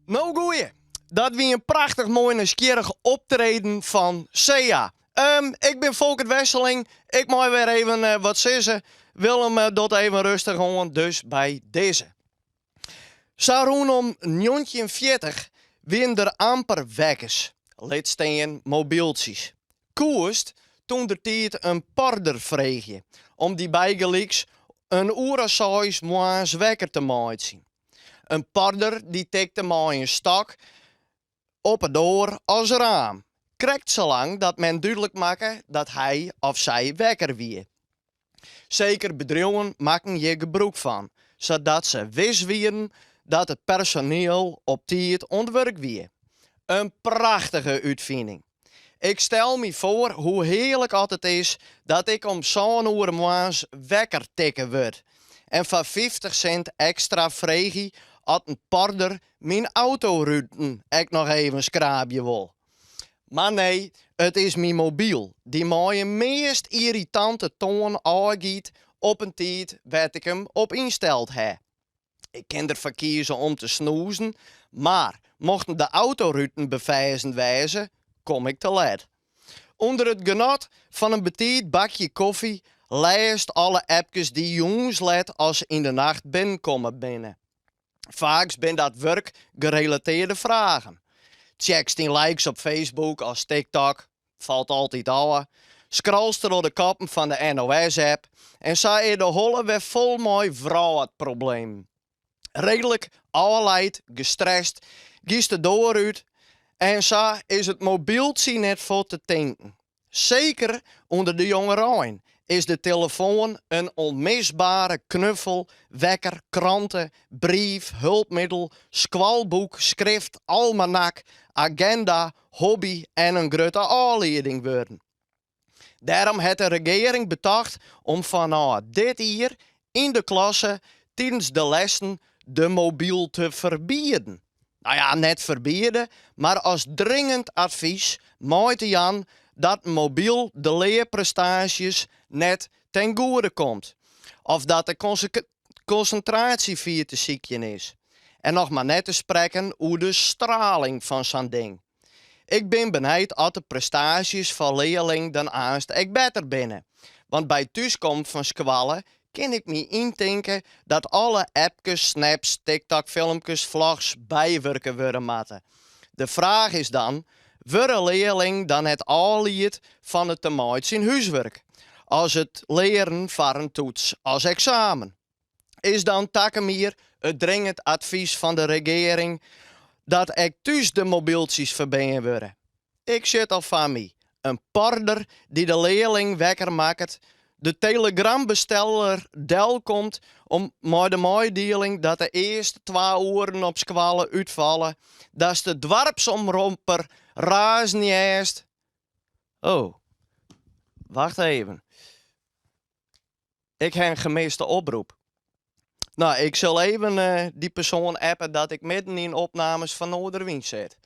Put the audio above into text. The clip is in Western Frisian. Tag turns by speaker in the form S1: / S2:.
S1: No goeie, dat wie in prachtich moai nijsgjirrich optreden fan Sea. Ik bin Folkert Wesseling, ik mei wer even wat sizze. Willem docht even rêstich oan, dus by dizze. Sa rûnom 1940 wienen der amper wekkers, lit stean mobyltsjes. Koest toentertiid in porder freegje om dy bygelyks in oer as seis moarns wekker te meitsjen. In porder dy tikte mei in stok op 'e doar as raam, krekt salang dat men dúdlik makke dat hy of sy wekker wie. Seker bedriuwen makken hjir gebrûk fan, sadat se wis wienen dat it personiel op tiid oan it wurk wie. In prachtige útfining. Ik stel my foar hoe hearlik oft it is dat ik om sân oere moarns wekker tikke wurd en foar 50 sint ekstra freegje oft in porder myn autoruten ek noch even skraabje wol. Mar nee, it is myn mobyl dy mei in meast yrritante toan ôfgiet op in tiid wêr't ik him op ynsteld ha. Ik kin der foar kieze om te snoozen, mar mochten de autoruten beferzen wêze, kom ik te let. Under it genot fan in betiid bakje kofje lêst alle appkes dy't jûns let as yn de nacht binnenkomme binne. Faaks binne dat wurkgerelatearde fragen. Tsjekst dyn likes op Facebook as TikTok, falt altyd ôf. Scrollst troch de koppen fan de NOS-app en sa is de holle wer fol mei wrâldproblemen. Reedlik ôfleid, gestrest, giest de doar út en sa is it mobyltsje net fuort te tinken. Seker ûnder de jongerein is de telefoan in ûnmisbare knuffel, wekker, krante, brief, hulpmiddel, skoalboek, skrift, almanak, agenda, hobby en in grutte ôflieding wurden. Dêrom hat de regearing betocht om fanôf dit jier yn de klasse tidens de lessen de mobyl te ferbieden. No ja, net ferbiede, mar as dringend advys mei te jaan dat in mobyl de learprestaasjes net ten goede komt of dat de konsintraasje fier te sykjen is. En noch mar net te sprekken oer de straling fan sa'n ding. Ik bin benijd oft de prestaasjes fan learlingen dan aanst ek better binne. Want by thúskomst fan skoalle kin ik my yntinke dat alle appkes, snaps, TikTok-filmkes, vlogs bywurke wurde moatte. De fraach is dan, wurde learlingen dan net ôflied fan it te meitsjen húswurk, as it learen foar in toets as eksamen? Is dan takom jier it dringend advys fan de regearing dat ek thús de mobyltsjes ferbean wurde? Ik sjoch al foar my in porder dy't de learling wekker makket, de telegrambesteller delkomt om mei de meidieling dat de earste twa oeren op skoalle útfalle, datst de doarpsomropper razen hearst. Oh, wacht even. Ik ha in gemiste oprop. No, ik sil even dy persoan appe dat ik midden yn opnames fan Noarderwyn sit.